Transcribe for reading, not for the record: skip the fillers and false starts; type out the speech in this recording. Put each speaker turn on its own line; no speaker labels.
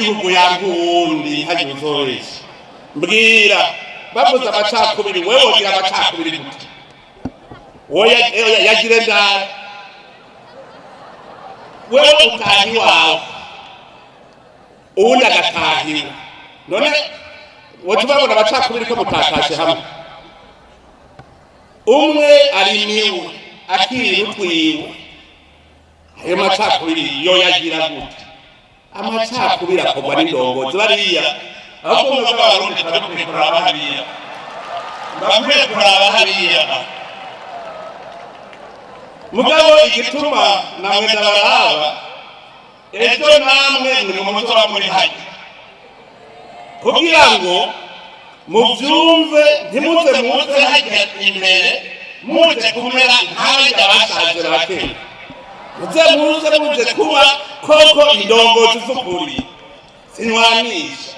Umwenegihugu yanga uwundi ntagire uzobesha. Mbwira bavuze amacakubiri, wewe wogira amacakubiri gute? Wowe yagire ndara, wewe utaha iwawe uwundi agataha iwe. None woca ubabona amacakubiri ko mutatashe hamwe? Umwe arimiwe akiri utwiwe, ayo macakubiri yo yagira gute? Amacakubiri akorwa n'indongozi bariya. Ahubwo mwebwe Abarundi twari dukwiye kuraba hariya, bakwiye kuraba hariya. Mugabo igituma namwe ndabaraba, ejo namwe ni muzoba muri hajya, kugira ngo muvyumve, ntimuze muze hajya imbere muje kumera nk'abajya bashaje ba kera. Muze muze muje kuba koko indongozi z'ukuri, sinwanisha.